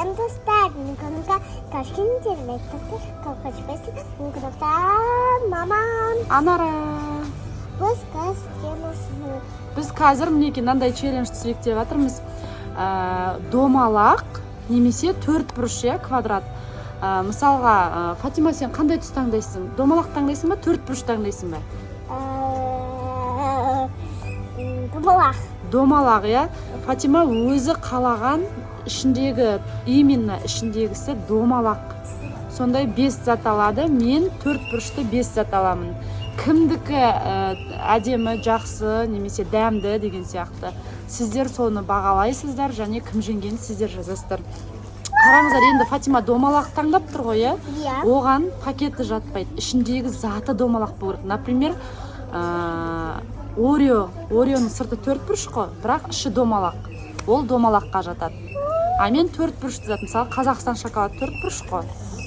Сәлем, достар! Мен каналға қош келдіңдер. Мен мамам. Анара. Біз қазір Біз қазір мінекей мынандай челлендж түсірейік деп жатырмыз. Домалақ немесе төрт бұрыш, иә, квадрат. Мысалға, Фатима, сен қандай түс таңдайсың? Домалақ таңдайсың ба, төрт бұрыш таңдайсың ба? Домалақ. Домалақ, иә. Фатима өзі қалаған ішіндегі, именно ішіндегісі домалақ. Сондай бес зат алады. Мен төрт бұрышты бес зат аламын. Кімдікі әдемі, жақсы немесе дәмді деген сияқты. Сіздер соны бағалайсыздар және кім жеңгенін сіздер жазасыздар. Қараңыздар, енді Фатима домалақ таңдап тұр ғой, иә? Иә. Оған пакеті жатпайды. Ішіндегі заты домалақ болу керек. Например, Орео. Ореоның сырты төрт бұрыш қой, бірақ іші домалақ. Ол домалаққа жатады. А мен төрт бұрышты зат, мысалы, Қазақстан шоколад төрт бұрыш қой.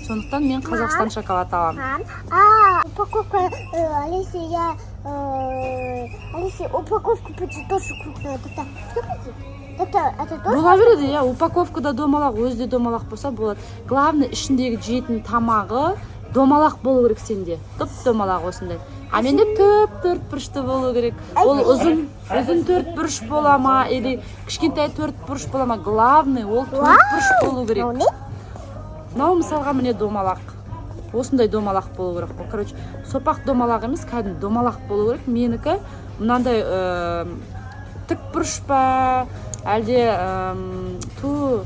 Сондықтан мен Қазақстан шоколад аламын. Мам, а упаковка, Алиса, я, Алиса, упаковка будет тоже крупная. Тогда что будет? Тогда это тоже? Бола береді, иә, упаковкада домалақ, өзі де домалақ болса болады. Главное, ішіндегі жейтін тамағы домалақ болу керек сенде. Топ домалақ осындай. А менде төп төрт бұрышты болу керек. Ол ұзын, ұзын төрт бұрыш бола ма, или кішкентай төрт бұрыш бола ма, главный ол төрт бұрыш болу керек. Мынау не? Мынау, мысалға, міне, домалақ. Осындай домалақ болу керек қой. Короче, сопақ домалақ емес, кәдімгі домалақ болу керек. Менікі мынандай тік бұрыш па, әлде ту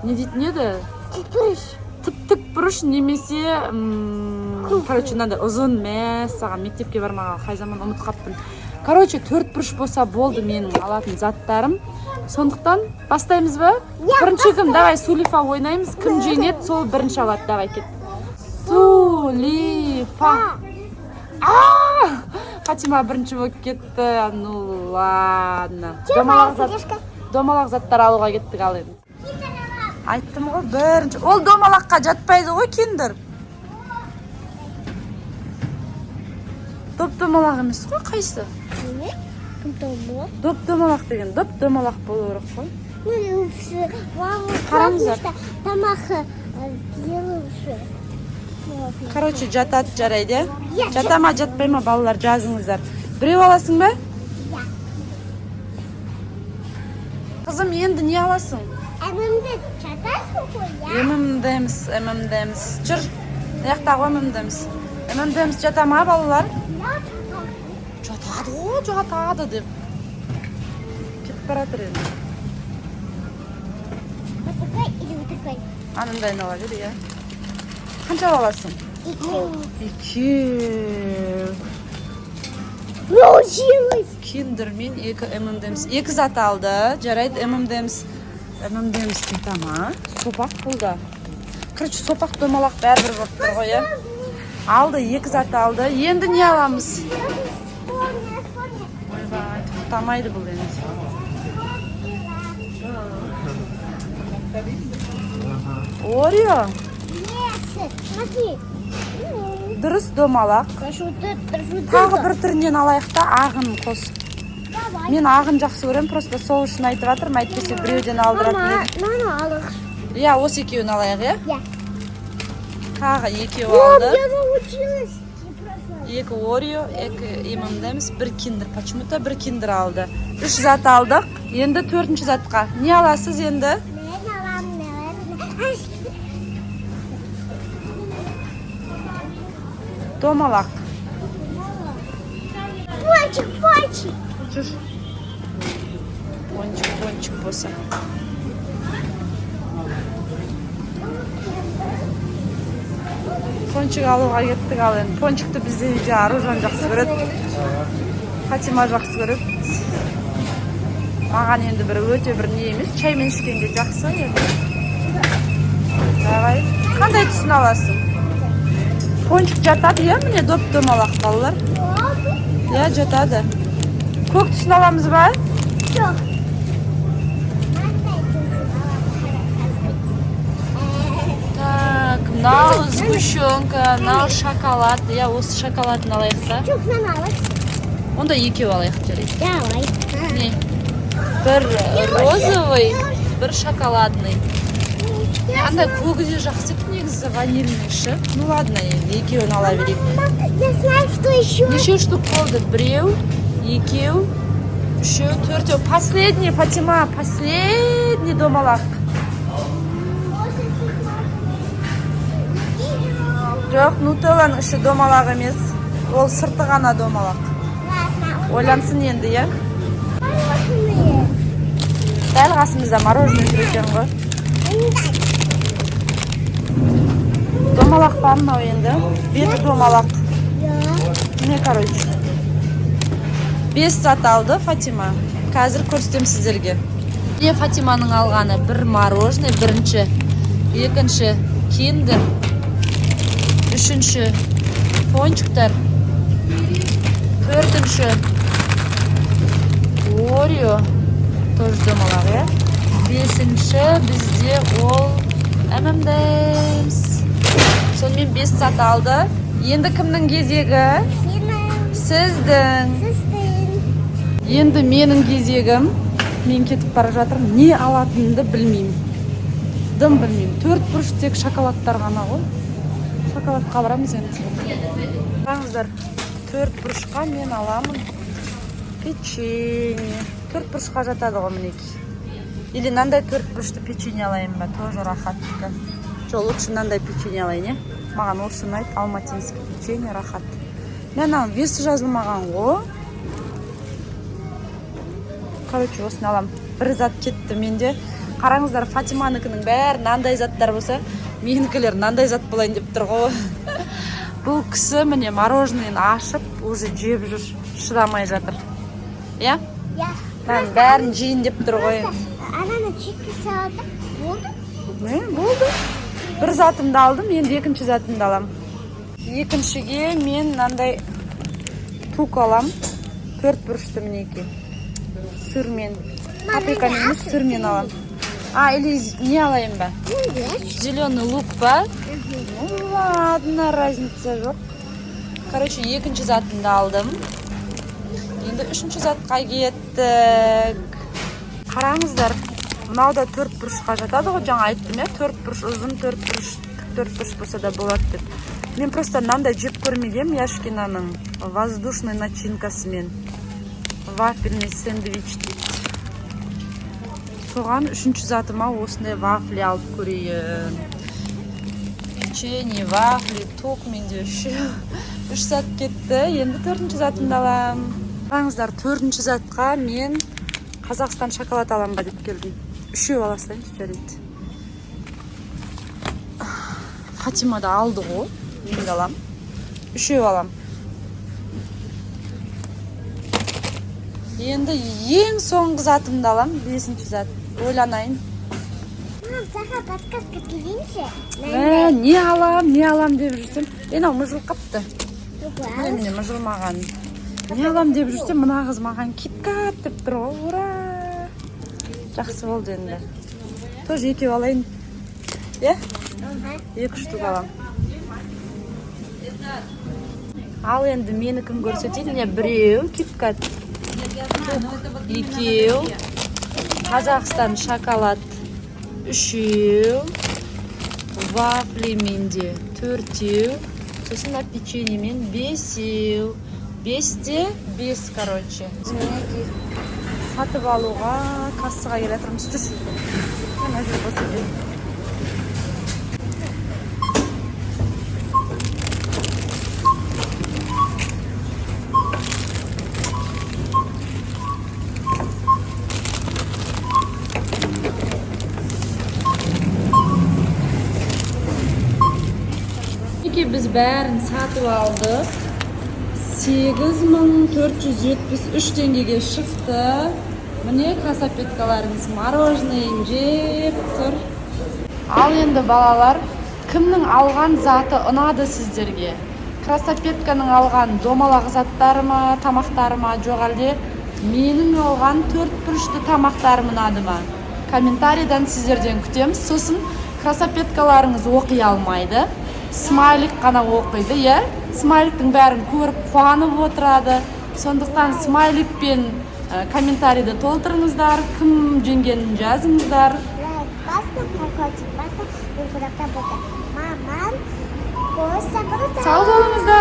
не дейтін еді? Тік бұрыш. Тіп тік бұрыш немесе короче, мынандай ұзын. Мәссаған, мектепке бармағалы қай заман, ұмытып қалыппын. Короче, төрт бұрыш болса болды менің алатын заттарым. Сондықтан бастаймыз ба? Иә. Бірінші кім? Давай, Сулифа ойнаймыз. Кім жеңеді, сол бірінші алады. Давай, кет. Сулифа. А, Фатима бірінші болып кетті. Ну ладно, домалақ зат, Тележка. домалақ заттар алуға кеттік. Ал енді айттым ғой, бірінші ол домалаққа жатпайды ғой. Киндер доп домалақ емес қой, қайсы? Не? Домалақ. Доп домалақ деген доп домалақ болу керек қой. Ну, все, мама, Қараңыздар. потому что тамақ делаю уже. Короче, жатады, жарайды, иә? Иә. Жата ма, жатпай ма, балалар, жазыңыздар. Біреу аласың ба? Иә. Қызым, енді не аласың? M&M's жатасың ғой, иә? M&M's, M&M's жүр, мына жақтағы M&M's. M&M's жата ма, балалар? Иә, жатасың. Жатады ғой, жатады деп кетіп бара жатыр енді. Вот такой или вот такой? Анандайын ала бер, иә. Қанша аласың? Екеу. Екеу. Научилась. Киндер мен екі M&M's, екі зат алды. Жарайды, M&M's. M&M's жата ма? Сопақ бұл да. Короче, сопақ, домалақ бәрібір болып тұр ғой, иә. Алды, екі зат алды. Енді не аламыз? Вспомни, вспомни. Ойбай, тоқтамайды бұл енді. Орео. Yes, смотри. Дұрыс, домалақ. Хорошо, вот это, хорошо, вот Тағы это. бір түрінен алайық та, ағын қос. Давай. Мен ағын жақсы көремін, просто сол үшін айтып жатырмын, әйтпесе біреуден алдыратын Мама, едім. мынаны алайық. Иә, осы екеуін алайық, иә. Иә. Тағы екеу О, алды. я научилась. Екі Орео, екі M&M's, бір киндер. Почему то бір киндер алды. Үш зат алдық. Енді төртінші затқа не аласыз енді? Мен аламын, наверное. Ай, Домалақ. Пончик, пончик. Жүр, пончик, пончик болса. Пончик алуға кеттік. Ал енді пончикті бізде үйде Аружан жақсы көреді, Фатима жақсы көреді. Маған енді бір өте бір не емес, чаймен ішкенге жақсы енді. Давай, қандай түсін аласың? Пончик жатады, иә, міне, доп домалақ, балалар. Иә, жатады. Көк түсін аламыз ба? Жоқ. Мынандай түсін аламын. Так, мынау сгущенка, мынау шоколад, иә. Осы шоколадын алайық та. Жоқ, мынаны алайық. Онда екеу алайық, жарайды. Давай. Не, бір розовый, бір шоколадный. Андай көгі де жақсы екен негізі, ванильный ше. Ну ладно, енді екеуін ала берейік. Мам, я знаю, что еще. Неше штук болды? Біреу, екеу, үшеу, төртеу. Последний, Фатима, последний домалақ. Жоқ, нутелланың іші домалақ емес. Ол сырты ғана домалақ. Ладно. Ойлансын енді, иә? Мороженое. Дәл қасымызда мороженое жүр екен ғой. Домалақ па мынау енді? Беті домалақ. Я. Міне, короче. 5 зат алды Фатима. Қазір көрсетемін сіздерге. Міне, Фатиманың алғаны: бір мороженое, бірінші, екінші киндер, үшінші пончиктар, төртінші орео, тоже домалақ, иә? Бесінші бізде ол M&M's. Сонымен 5 зат алды. Енді кімнің кезегі? Сенің. Сіздің. Сіздің. Енді менің кезегім. Мен кетіп бара жатырмын. Не алатынымды білмеймін. Дым білмеймін. Төрт бұрыш тек шоколадтар ғана ғой. Шоколадқа барамыз енді. Қараңыздар, төрт бұрышқа мен аламын печенье. Төрт бұрышқа жатады ғой, мінекей. Или мынандай төрт бұрышты печенье алайын ба? Тоже рахат екен. Жоқ, лучше мынандай печенье алайын, иә? Маған осы ұнайды, алматинский печенье рахат. Мен ананың весі жазылмаған ғой. Короче, осыны аламын. Бір зат кетті менде. Қараңыздар, Фатиманікінің бәрі мынандай заттар болса, менікілер мынандай зат болайын деп тұр ғой. Бұл кісі міне мороженыйын ашып, уже жеп жүр, шыдамай жатыр. Иә? Я. Мынаның бәрін жейін деп тұр ғой. Ананы чекке салды. Болды. Міне, болды. Бір затымды алдым, енді екінші затымды аламын. Екіншіге мен мынандай тук алам. Төрт бұрышты, мінекей. Сырмен. Паприкамен емес, сырмен алам. А, или не алайын ба? Зеленый лук па? Ну ладно, разница жоқ. Короче, екінші затымды алдым. Енді үшінші затқа кеттік. Қараңыздар, мынау да төрт бұрышқа жатады ғой, жаңа айттым, иә, төрт бұрыш ұзын, төрт бұрыш, тік төрт бұрыш болса да болады деп. Мен просто мынандай жеп көрмегенмін, Яшкинаның воздушный начинкасымен. Вафельный сэндвич дейді. Соған үшінші затыма осындай вафли алып көрейін. Печенье, вафли, тук, менде үш зат кетті. Енді төртінші затымды аламын. Қараңыздар, төртінші затқа мен Қазақстан шоколад аламын ба деп келдім. Үшеу ала салайыншы, жарайды. Фатима да алды ғой, мен де аламын. Үшеу аламын. Енді ең соңғы затымды аламын, бесінші зат. Ойланайын. Мам, саған подсказка берейінші. Не алам, не алам деп жүрсем, мынау мыжылып қапты. Міне, міне, мыжылмаған. Не алам деп жүрсем, мына қыз маған киткат деп тұр ғой. Ура! Жақсы болды енді. Тоже екеу алайын. Иә? Екі штук алам. Ал енді менікін көрсетейін. Міне, біреу киткат. Екеу. Қазақстан шоколад. Үшеу. Вафли менде төртеу. Сосын мына печеньемен бесеу. Бесте бес, короче. Мінекей, сатып алуға кассаға келе жатырмыз. Жүр. Мына жер бос екен. Мінекей, біз бәрін сатып алдық. 8473 теңгеге шықты. Міне, красопеткаларымыз мороженое жеп тұр. Ал енді, балалар, кімнің алған заты ұнады сіздерге? Красопетканың алған домалақ заттары ма, тамақтары ма, жоқ әлде менің алған төрт бұрышты тамақтарым ұнады ма? Комментарийдан сіздерден күтеміз. Сосын красопеткаларыңыз оқи алмайды. Смайлик қана оқиды, иә? Смайликтің бәрін көріп қуанып отырады. Сондықтан смайликпен комментарийді толтырыңыздар, кім жеңгенін жазыңыздар. Лайк басып, Колокольчик басып, мен қонақта болды. Мамам, Коса, Сау болыңыздар.